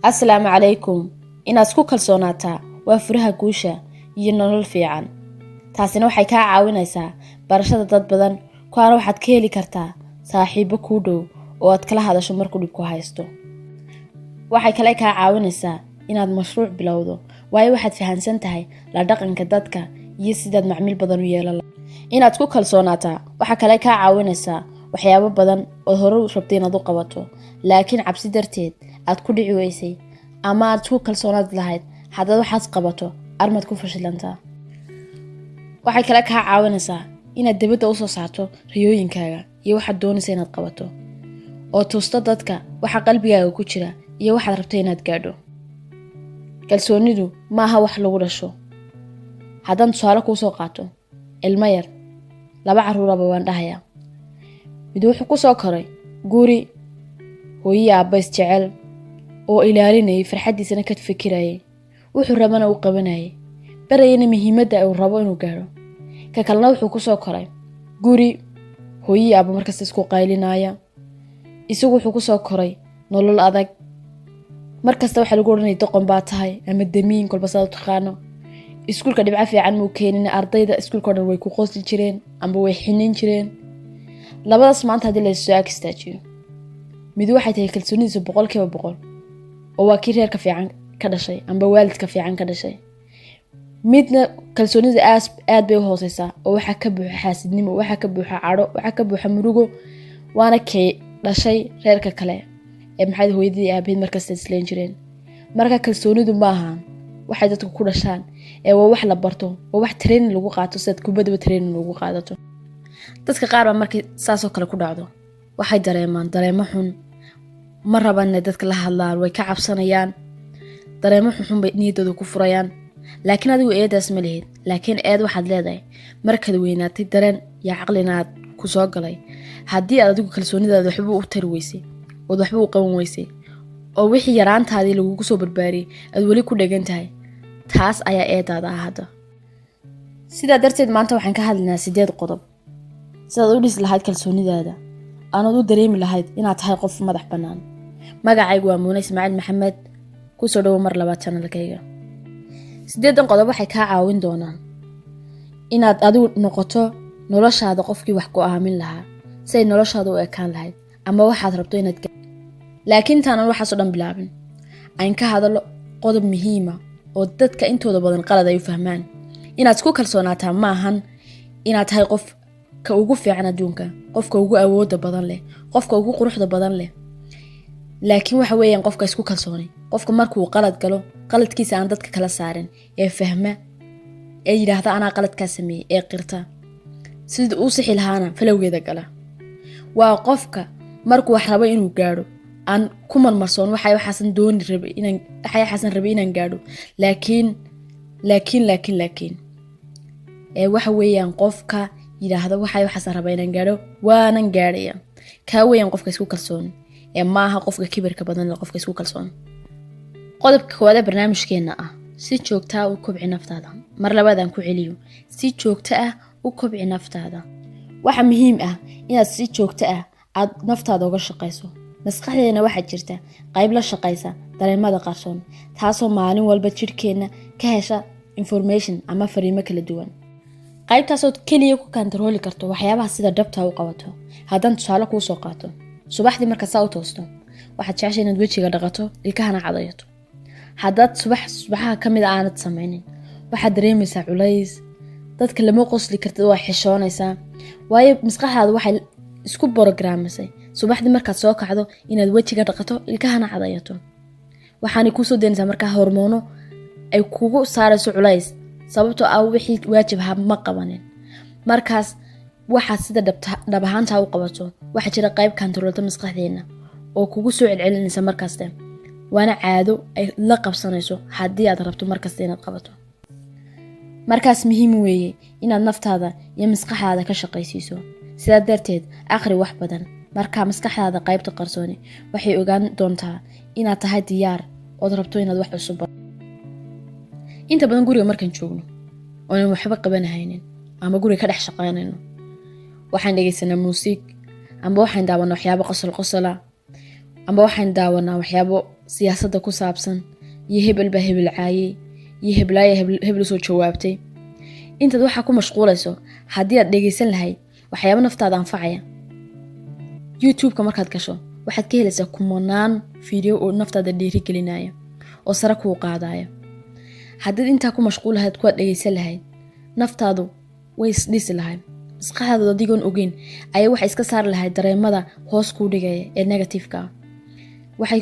Asalaamu calaykum. Inaad isku kalsoonaataa waa furaha guusha iyo nolol fiican. Taasina waxay kaa caawinaysaa barashada dad badan, kuwaana waxaad ka heli kartaa saaxiibo kuu dhow oo aad kala hadasho markuu dhib ku haysto. Waxay kale kaa caawinaysaa inaad mashruuc bilowdo, waayo waxaad fahansan tahay la dhaqanka dadka iyo sidaad macmiil badan u yeelan. Inaad ku kalsoonaataa waxaa kale kaa caawinaysaa waxyaabo badan ood hore u rabtay inaad u qabato, laakiin cabsi darteed aad ku dhici weysay, ama aad isku kalsoonaad lahayd haddaad waxaas qabato armaad ku fashilantaa. Waxay kale kaa caawinaysaa inaad dibadda usoo saarto riyooyinkaaga iyo waxaad doonaysa inaad qabato, oo tusto dadka waxa qalbigaaga ku jira iyo waxaad rabto inaad gaadho. Kalsoonidu ma aha wax lagu dhasho. Haddaan tusaale kuu soo qaato, ilmo yar, laba carruuraba waan dhahayaa. Mid wuxuu ku soo koray guri hooyii aabbays jecel oo ilaalinayay, farxaddiisana ka fikirayay, wuxuu rabana u qabanayay, barayana muhiimadda uu rabo inuu gaadho. Ka kalena wuxuu ku soo koray guri hooyii aabba markasta isku qaylinaya. Isagu wuxuu ku soo koray nolol adag. Markasta waxaa lagu odhanaya doqon baa tahay ama damiin, kolba saad u taqaano. Iskuulka dhibco fiican muu keenin, ardayda iskuulka o dhan way ku qosli jireen amba way xinin jireen. Labadaas maanta haddii lassoo ag istaajiyo, mid waxay tahay kalsoonidiisu 100% oo waa kii reerka fiican ka dhashay amba waalidka fiican ka dhashay. Midna kalsoonida aas aad bay u hooseysaa oo waxaa ka buuxa xaasidnimo, waxaa ka buuxa cadho, waxaa ka buuxa murugo, waana kay dhashay reerka kale ee maxay hooyadii aabaheed markasta isleen jireen. Marka kalsoonidu maaha waxay dadku ku dhashaan ee waa wax la barto, waa wax training lagu qaato, sidaad kubadaba training lagu qaadato. Dadka qaar baa markay saasoo kale ku dhacdo waxay dareemaan dareemo xun, ma rabaan inay dadka la hadlaan, way ka cabsanayaan, dareemo xunxun bay niyaddooda ku furayaan. Laakiin adigu eedaas ma lihid, laakiin eed waxaad leedahay markaad weynaatay dareen iyo caqlina aad ku soo galay. Haddii aad adigu kalsoonidaada waxba u tari weysay ood waxba u qaban weysay oo wixii yaraantaadii lagugu soo barbaariyey aad weli ku dhegan tahay, taas ayaa eedaada ah hadda. Sidaa darteed maanta waxaan ka hadlaynaa sideed qodob sidaad u dhisi lahayd kalsoonidaada, aanaad u dareemi lahayd inaad tahay qof madax bannaan. Magacaygu waa Muune Ismaaciil Maxamed. Kusoo dhowo mar labaad channelkayga. Sideedan qodob waxay kaa caawin doonaan inaad adigu noqoto noloshaada qofkii wax go'aamin lahaa, si ay noloshaada u ekaan lahayd ama waxaad rabto inaad. Laakiin intaanan waxaasoo dhan bilaabin, ayn ka hadalo qodob muhiima oo dadka intooda badan qalad ay u fahmaan. Inaad isku kalsoonaataa ma ahan inaad tahay qof ka ugu fiican adduunka, qofka ugu awooda badan leh, qofka ugu quruxda badan leh. Laakiin waxa weeyaan qofka isku kalsoonay qofka markuu qalad galo qaladkiisa aan dadka kala saarin, ee fahma, ee yidhaahda anaa qaladkaa sameeyey, ee qirta, sidii uu sixi lahaana falowgeeda gala. Waa qofka markuu wax rabo inuu gaadho aan ku marmarsoon waxay waxaasan dooni rabay inaan, waxay waxaasan rabay inaan gaadho, laakiin, laakiin, laakiin, laakiin, ee waxa weeyaan qofka yidhaahda waxay waxaasan rabaa inaan gaadho, waanan gaadhaya. Kaa weeyaan qofka isku kalsoon, ee maaha qofka kibirka badan leh qofka isku kalsoon. Qodobka koowaad ee barnaamijkeena ah: si joogtaa u kobci naftaada. Mar labaadaan ku celiyo: si joogto ah u kobci naftaada. Waxa muhiim ah inaad si joogto ah aad naftaada uga shaqayso. Maskaxdeena waxaa jirta qayb la shaqaysa dareemada qarsoon, taasoo maalin walba jidhkeenna ka hesha information ama fariimo kala duwan, qaybtaasood keliya ku kantarooli karto waxyaabaha sida dhabta u qabato. Haddaan tusaale kuu soo qaato, subaxdii marka saa u toosto waxaad jeceshay inaad wejiga dhaqato, ilkahana cadayato. Haddaad subax subaxaha ka mid a aanad samaynin, waxaad dareemaysaa culays, dadka lama qosli kartid, waa xishoonaysaa, waayo maskaxdaada waxay isku borograamisay subaxdii markaad soo kacdo inaad wejiga dhaqato, ilkahana cadayato. Waxaanay kuusoo daynaysaa markaa hormoono ay kugu saarayso culays, sababtoo ah wixii waajib ahaa ma qabanin. Markaas waxaad sida dhab ahaanta u qabato, waxaa jira qayb kantaroolta maskaxdeena oo kugu soo celcelinaysa markaste, waana caado ay la qabsanayso haddii aad rabto markasta inaad qabato. Markaas muhiim weeye inaad naftaada iyo maskaxdaada ka shaqaysiiso. Sidaa darteed aqri wax badan. Markaa maskaxdaada qaybta qarsooni waxay ogaan doontaa inaad tahay diyaar ood rabto inaad wax cusub. Inta badan guriga markaan joogno oonan waxba qabanahaynin ama guriga ka dhex shaqaynayno, waxaan dhegaysanaa muusiig amba waxaan daawanaa waxyaabo qosol qosola. Amba waxaan daawanaa waxyaabo Amba waxaynu daawanaa waxyaabo siyaasadda ku saabsan, iyo hebel baa hebel caayey, iyo heblaaya hebel usoo jawaabtay. Intaad waxaa ku mashquulayso, haddii aad dhegaysan lahayd waxyaabo naftaada anfacaya, YouTube-ka markaad gasho waxaad ka helaysaa kumanaan video oo naftaada dhiirigelinaya oo sare kuu qaadaya. Haddiid intaa ku mashquul lahayd kuwaad dhegaysan lahayd, naftaadu way isdhisi lahayd. Maskaxdaadu adigoon ogeyn ayaa waxay iska saari lahayd dareemada hoos kuu dhigaya ee negative-ka ah. Waxay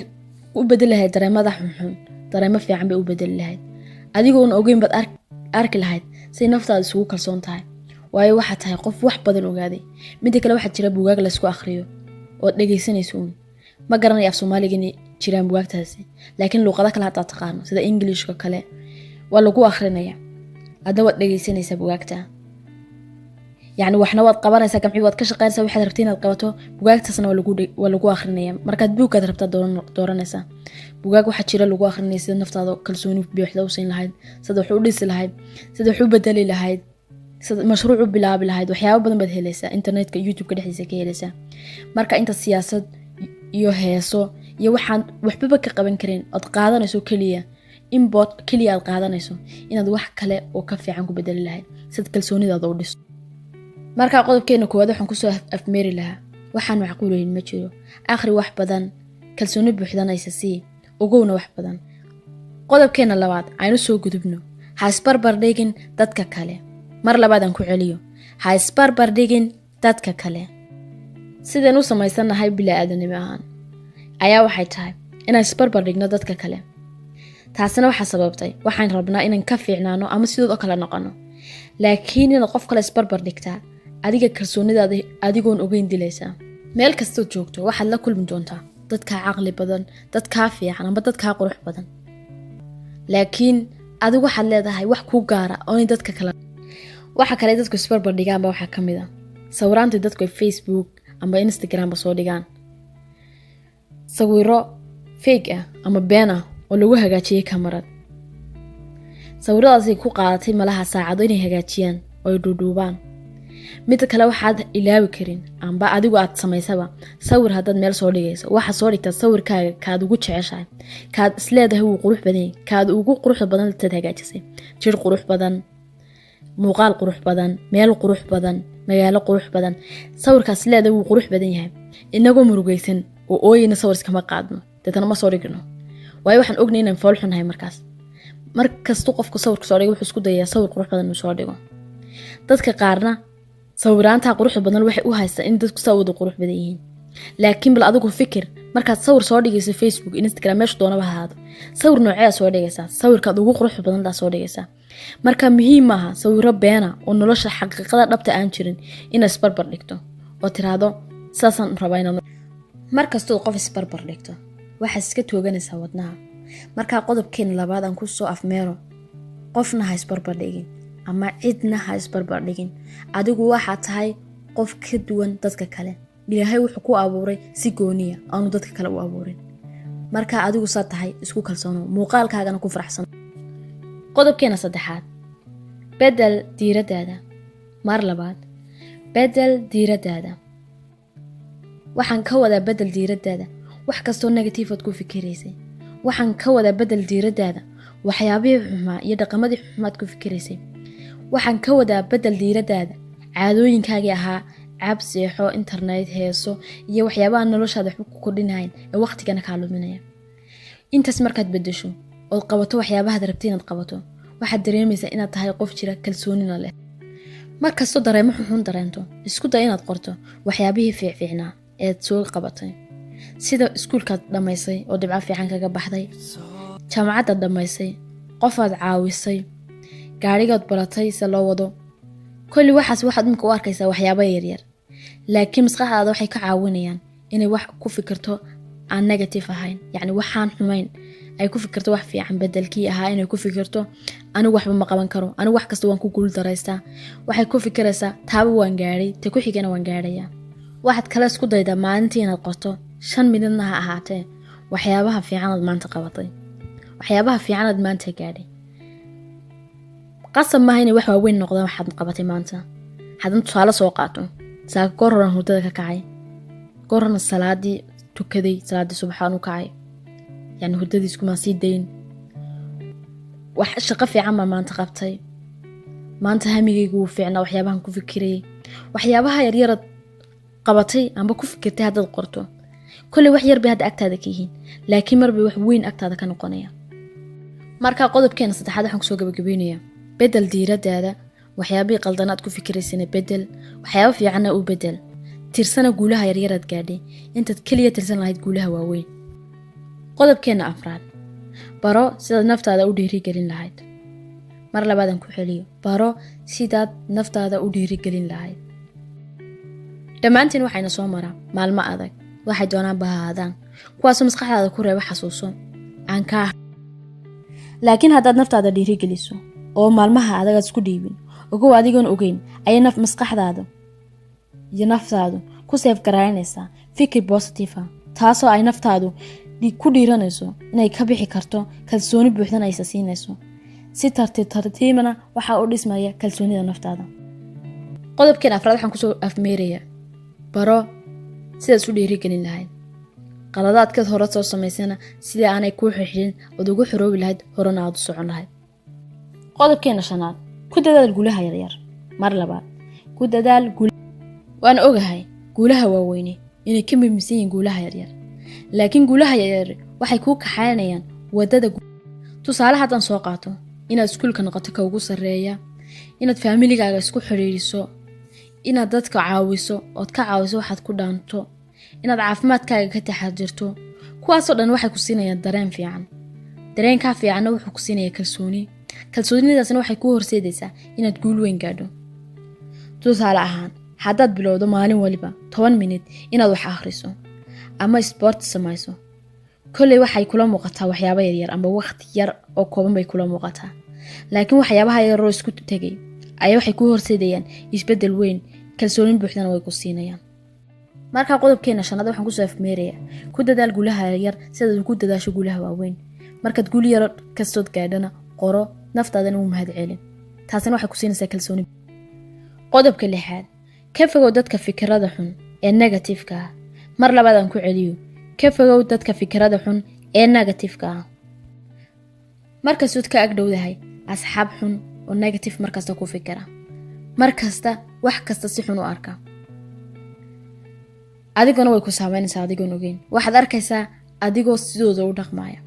u bedeli lahayd dareemada xunxun, dareemo fiican bay u bedeli lahayd. Adigoon ogeyn baad arki lahayd say naftaada isugu kalsoon tahay, waayo waxaad tahay qof wax badan ogaaday. Midda kale, waxaa jira buugaag laysku akhriyo ood dhegaysanayso uun. Ma garanaya af Soomaaliga inay jiraan bugaagtaasi, laakiin luuqado kale haddaad taqaano sida Englishka kale waa lagu akhrinaya, adna waad dhegaysanaysaa bugaagta. Yacni waxna waad qabanaysaa, gamci waad ka shaqaynaysaa waxaad rabtay inaad qabato, bugaagtaasna waa lagu akhrinaya. Markaad buuggaad rabtaa dooranaysaa. Bugaag waxaa jira lagu akhrinaya sida naftaada kalsooni buuxda u siin lahayd, sida wax u dhisi lahayd, sida wax u bedeli lahayd, sida mashruuc u bilaabi lahayd. Waxyaabo badan baad helaysaa internetka, YouTube-ka dhexdiisa ka helaysaa. Marka inta siyaasad iyo heeso iyo waxaan waxbaba ka qaban karin ood qaadanayso, keliya input keliya aad qaadanayso, inaad wax kale oo ka fiican ku bedeli lahayd siad kalsoonidaada u dhisto. Markaa qodobkeena koowaad waxaan kusoo afmeeri lahaa: waxaan macquulayn ma jiro. Akhri wax badan, kalsooni buuxdanaysa sii, ogowna wax badan. Qodobkeena labaad aynu soo gudubno: ha isbarbar dhigin dadka kale. Mar labaadaan ku celiyo: ha isbarbar dhigin dadka kale. Sideen u samaysannahay bilaa-aadanimo ahaan ayaa waxay tahay inaan isbarbar dhigno dadka kale. Taasina waxaa sababtay waxaan rabnaa inaan ka fiicnaano ama sidood oo kale noqono. Laakiin inaad qof kale isbarbar dhigtaa adiga kalsoonidaada adigoon ogeyn dilaysaa. Meel kastood joogto waxaad la kulmi doontaa dad kaa caqli badan, dad kaa fiican ama dad kaa qurux badan, laakiin adigu waxaad leedahay wax kuu gaara oonay dadka kale. Waxa kale dadku isbarbar dhigaanba waxaa ka mid a sawiraantii dadku ay Facebook amba Instagramba soo dhigaan, sawiro fake ah ama been ah oo lagu hagaajiyey kamarad. Sawiradaasay ku qaadatay malaha saacado inay hagaajiyaan oo ay dhuudhuubaan. Midda kale, waxaad ilaawi karin amba adigu aad samaysaba, sawir haddaad meel soo dhigayso, waxaad soo dhigtaa sawirkaaga kaad ugu jeceshahay, kaad isleedahay wuu qurux badan yahay, kaad ugu quruxda badan taad hagaajisay, jir qurux badan, muuqaal qurux badan, meel qurux badan, magaalo qurux badan. Sawirkaas leedahay wuu qurux badan yahay. Inagoo murugaysan oo ooyeyna sawir iskama qaadno, deetana ma soo dhigno, waayo waxaan ognay inaan fool xunnahay. Markaas mar kastuu qofku sawirka soo dhigo, wuxuu isku dayayaa sawir qurux badan inuu soo dhigo. Dadka qaarna sawiraantaa quruxda badan waxay u haystaan in dadku saa wada qurux badan yihiin. Laakiin bal adigu fikir: markaad sawir soo dhigayso Facebook, Instagram, meesha doonaba ahaado, sawir nooceeda soo dhigaysaa? Sawirkaad ugu quruxda badan daa soo dhigaysaa. Marka muhiim maaha sawiro beena oo nolosha xaqiiqada dhabta aan jirin inaad isbarbar dhigto oo tiraahdo saasaan rabaa inaan. Mar kastood qof isbarbar dhigto, waxaad iska tooganaysaa wadnaha. Markaa qodobkeena labaad aan kusoo afmeero: qofna ha isbarbar dhigin ama cidna ha isbarbar dhigin. Adigu waxaa tahay qof ka duwan dadka kale. Ilaahay wuxuu ku abuuray si gooniya aanu dadka kale u abuurin. Markaa adigu saa tahay isku kalsoono, muuqaalkaagana ku faraxsan. Qodobkeena saddexaad: bedel diiraddaada. Mar labaad, bedel diiraddaada. Waxaan ka wadaa bedel diiraddaada wax kastoo negative aad ku fikiraysay. Waxaan ka wadaa bedel diiraddaada waxyaabihii xumaa iyo dhaqamadii xumaad ku fikiraysay. Waxaan ka wadaa bedel diiraddaada caadooyinkaagii ahaa cab, seexo, internet, heeso iyo waxyaabaha noloshaada waxba ku kordhinahayn ee waqtigana kaa luminaya. Intaas markaad bedesho ood qabato waxyaabahaad rabtay inaad qabato, waxaad dareemaysaa inaad tahay qof jira, kalsoonina leh. Mar kastoo dareemo xunxun dareento, isku day inaad qorto waxyaabihii fiicfiicnaa eed soo qabatay, sida iskuulkaad dhammaysay oo dhibco fiican kaga baxday, jaamacaddaad dhammaysay, qofaad caawisay, gaadhigaad baratay se loo wado. Kolli waxaas waxaad imika u arkaysaa waxyaaba yaryar, laakiin maskaxdaada waxay ka caawinayaan inay wax ku fikirto aan negative ahayn, yacni waxaan xumayn, ay ku fikirto wax fiican, bedelkii ahaa inay ku fikirto "anigu waxba ma qaban karo, anigu wax kasta waan ku guul daraystaa". Waxay ku fikiraysaa "taaba waan gaadhay, ta ku xigana waan gaadhayaa". Waxaad kale isku daydaa maalintii inaad qorto, 5 minidna ha ahaatee, waxyaabaha fiicanaad maanta qabatay, waxyaabaha fiicanaad maanta gaadhay. Qasab maaha inay wax waaweyn noqdaan waxaad qabatay maanta. Haddana tusaale soo qaato: saaka goor horaan hurdada ka kacay, goor horna salaadii. Tukaday salaadii subaxaan u kacay, yani hurdadii iskumaan sii dayn. Wax shaqo fiican baan maanta qabtay. Maanta hamigaygu wuu fiicnaa, waxyaabahan ku fikirayay, waxyaabaha yaryarad qabatay amba ku fikirtay haddaad qorto, kolley wax yar bay hadda agtaada ka yihiin, laakiin marbay wax weyn agtaada ka noqonaya. Marka qodobkeena saddexaad waxaan kusoo gabagabeynayaa: bedel diiradaada. Waxyaabihii qaldanaad ku fikiraysana bedel, waxyaaba fiicanna u bedel. Tirsana guulaha yaryaraad gaadhay intaad keliya tirsan lahayd guulaha waaweyn. Qodobkeena afraad: baro sidaad naftaada u dhiirigelin lahayd. Mar labaadan ku celiyo: baro sidaad naftaada u dhiirigelin lahayd. Dhammaantiin waxayna soo maraa maalmo adag, waxay doonaan bahaadaan, kuwaasoo maskaxdaada ku reeba xasuuso aan kaa. Laakiin haddaad naftaada dhiirigeliso oo maalmaha adagaad isku dhiibin, ogow adigoon ogeyn ayay naf maskaxdaada iyo naftaadu ku save garaynaysaa fikir positive ah, taasoo ay naftaadu ku dhiiranayso inay ka bixi karto, kalsooni buuxdan aysa siinayso. Si tartiib tartiibana waxaa u dhismaya kalsoonida naftaada. Qodobkeen afraad waxaan kusoo afmeerayaa: baro sidaad isu dhiirigelin lahayd. Qaladaadkaad hore soo samaysana sidii aanay kuu xirxirin ood ugu xoroobi lahayd, horena aad u socon lahayd. Qodobkeena shanaad: ku dadaal guulaha yaryar. Mar labaad, ku dadaal. Waan ogahay guulaha waaweyne inay ka muhiimsan yihiin guulaha yaryar, laakiin guulaha yaryar waxay kuu kaxaynayaan wadada. Tusaale haddaan soo qaato: inaad iskuulka noqoto ka ugu sarreeya, inaad faamiligaaga isku xidhiiriso, inaad dadka caawiso ood ka caawiso waxaad ku dhaanto, inaad caafimaadkaaga ka taxadirto, kuwaasoo dhan waxay ku siinayaan dareen fiican. Dareenkaa fiicanna wuxuu ku siinayaa kalsooni. Kalsoonidaasna waxay kuu horseedaysaa inaad guul weyn gaadho. Tusaale ahaan, haddaad bilowdo maalin waliba 10 minit inaad wax akhriso ama isboort samayso, kolley waxay kula muuqataa waxyaaba yaryar ama waqti yar oo kooban bay kula muuqataa, laakiin waxyaabaha yaroo isku tegay ayaa waxay kuu horseedayaan isbeddel weyn, kalsoonin buuxdana way ku siinayaan. Markaa qodobkeena shanaad waxaan kusoo afmeerayaa: ku dadaal guulaha yaryar sidaad ugu dadaasho guulaha waaweyn. Markaad guul yaro kastood gaadhana qoro, naftaadana u mahad celin. Taasina waxay ku siinaysaa kalsooni. Qodobka lixaad: ka fogow dadka fikirada xun ee negative-ka ah. Mar labaadaan ku celiyo: ka fogow dadka fikirada xun ee negative-ka ah. Markastood ka agdhowdahay asxaab xun oo negative markasta ku fikira, mar kasta wax kasta si xun u arka, adiguna way ku saameynaysaa. Adigoon ogeyn waxaad arkaysaa adigoo sidooda u dhaqmaya.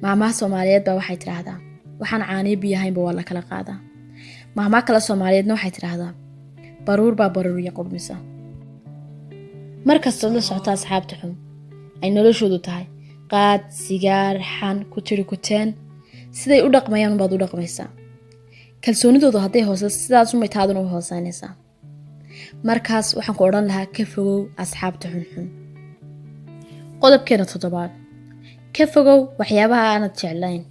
Maahmaah Soomaaliyeed baa waxay tidhaahdaa: "Waxaan caaniyo biyahaynba waa la kala qaadaa." Maahmaah kale Soomaaliyeedna waxay tidhaahdaa: "Baruur baa baruurya qurmisa." Mar kastood la socota asxaabta xun ay noloshoodu tahay qaad, sigaar, xan ku tiri kuteen, siday u dhaqmayaan baad u dhaqmaysaa. Kalsoonidoodu hadday hoose, sidaasumay taaduna u hooseynaysaa. Markaas waxaan ku odhan lahaa: ka fogow asxaabta xunxun. Qodobkeena toddobaad: ka fogow waxyaabaha aanad jeclayn.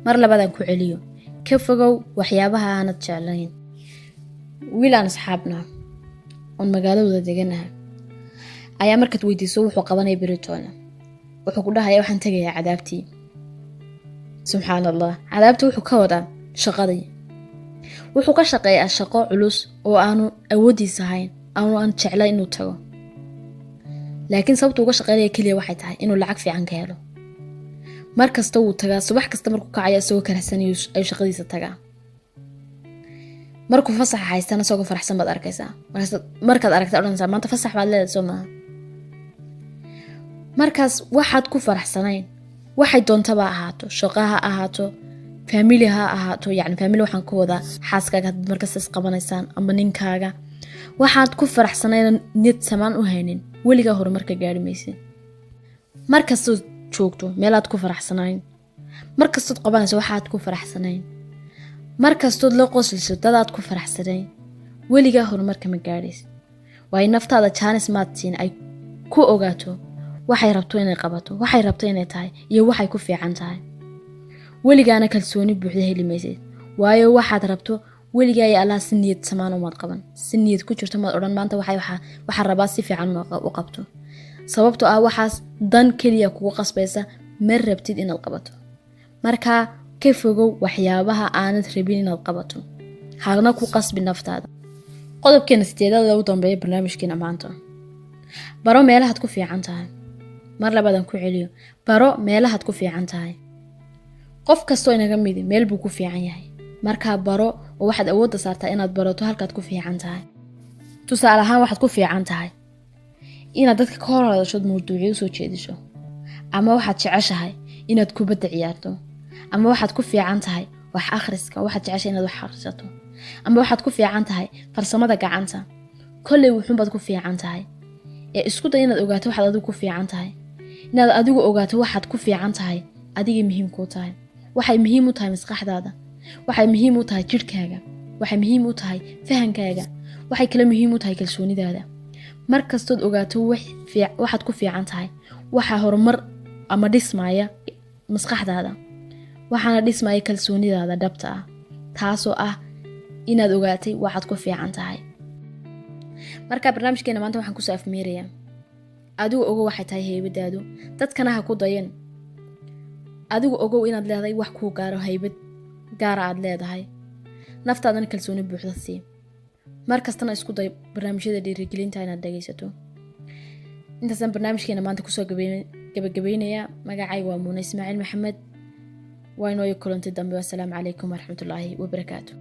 Mar labaadaan ku celiyo: ka fogow waxyaabaha aanad jeclayn. Wiil aan asxaabna oon magaaladooda deganaha ayaa markaad weydiiso wuxuu qabanaya beritoona, wuxuu ku dhahaya: "Waxaan tegayaa cadaabtii." Subxaan Allah, cadaabta wuxuu ka wadaa shaqadii. Wuxuu ka shaqeeyaa shaqo culus oo aanu awooddiisa ahayn, aanu aan jeclay inuu tago, laakiin sababta uga shaqeynaya keliya waxay tahay inuu lacag fiican ka helo. Mar kasta wuu tagaa. Subax kasta markuu kacayo isagoo karahsan ayuu shaqadiisa tagaa. Markuu fasaxa haystana isagoo faraxsan baad arkaysaa. Markaad aragta odhanaysaa: "Maanta fasax baad leedahay, soo maaha?" Markaas waxaad ku faraxsanayn, waxay doontaba ahaato, shaqo ha ahaato, family ha ahaato, yacni family waxaan ku wadaa xaaskaaga hadad markasta isqabanaysaan ama ninkaaga, waxaad ku faraxsanayna niyad samaan u haynin, weligaa horumarka gaari maysid. Markastood joogto meelaad ku faraxsanayn, markastood qabanayso waxaad ku faraxsanayn, markastood la qoslayso dadaad ku faraxsanayn, weligaa horumarka ma gaadhaysid. Waayo, naftaada chance maad siin ay ku ogaato waxay rabto inay qabato, waxay rabto inay tahay iyo waxay ku fiican tahay. Weligaana kalsooni buuxda heli maysid, waayo waxaad rabto weligaa iyo Allah si niyad samaan umaad qaban, si niyad ku jirto maad odhan maanta waxaa rabaa si fiican u qabto, sababtoo ah waxaas dan keliya kugu qasbaysa, ma rabtid inaad qabato. Markaa ka fogow waxyaabaha aanad rabin inaad qabato, hana ku qasbi naftaada. Qodobkeena sideedaad ugu dambeeya barnaamijkeena maanta. Baro meelahaad ku fiican tahay. Mar labaadaan ku celiyo: baro meelahaad ku fiican tahay. Qof kastoo inaga midi meel buu ku fiican yahay. Markaa baro oo waxaad awoodda saartaa inaad barato halkaad ku fiican tahay. Tusaale ahaan, waxaad ku fiican tahay inaad dadka ka hor hadashood, mawduucyo usoo jeediso, ama waxaad jeceshahay inaad kubadda ciyaarto, ama waxaad ku fiican tahay wax akhriska, waxaad jeceshahay inaad wax akhrisato, ama waxaad ku fiican tahay farsamada gacanta. Kolley wuxuunbaad ku fiican tahay ee isku day inaad ogaato waxaad adigu ku fiican tahay. Inaad adigu ogaato waxaad ku fiican tahay adigay muhiim kuu tahay. Waxay muhiim u tahay maskaxdaada, waxay muhiim u tahay jidhkaaga, waxay muhiim u tahay fahankaaga, waxay kale muhiim u tahay kalsoonidaada. Mar kastood ogaato waxaad ku fiican tahay, waxaa horumar ama dhismaya maskaxdaada, waxaana dhismaya kalsoonidaada dhabta ah, taasoo ah inaad ogaatay waxaad ku fiican tahay. Marka barnaamijkeena maanta waxaan kusoo afmeerayaa: adigu ogow waxay tahay haybadaadu, dadkana ha ku dayan. Adigu ogow inaad leedahay wax kuu gaaro, haybad gaara aad leedahay. Naftaadana kalsooni buuxda sii. Mar kastana isku day barnaamijyada dhiirigelinta inaad dhegaysato. Intaasaan barnaamijkeena maanta kusoo gabagabeynayaa. Magacayga waa Muune Ismaaciil Maxamed. Waa inooyo kulanti dambe. Wasalaamu calaykum waraxmatullaahi wabarakaatu.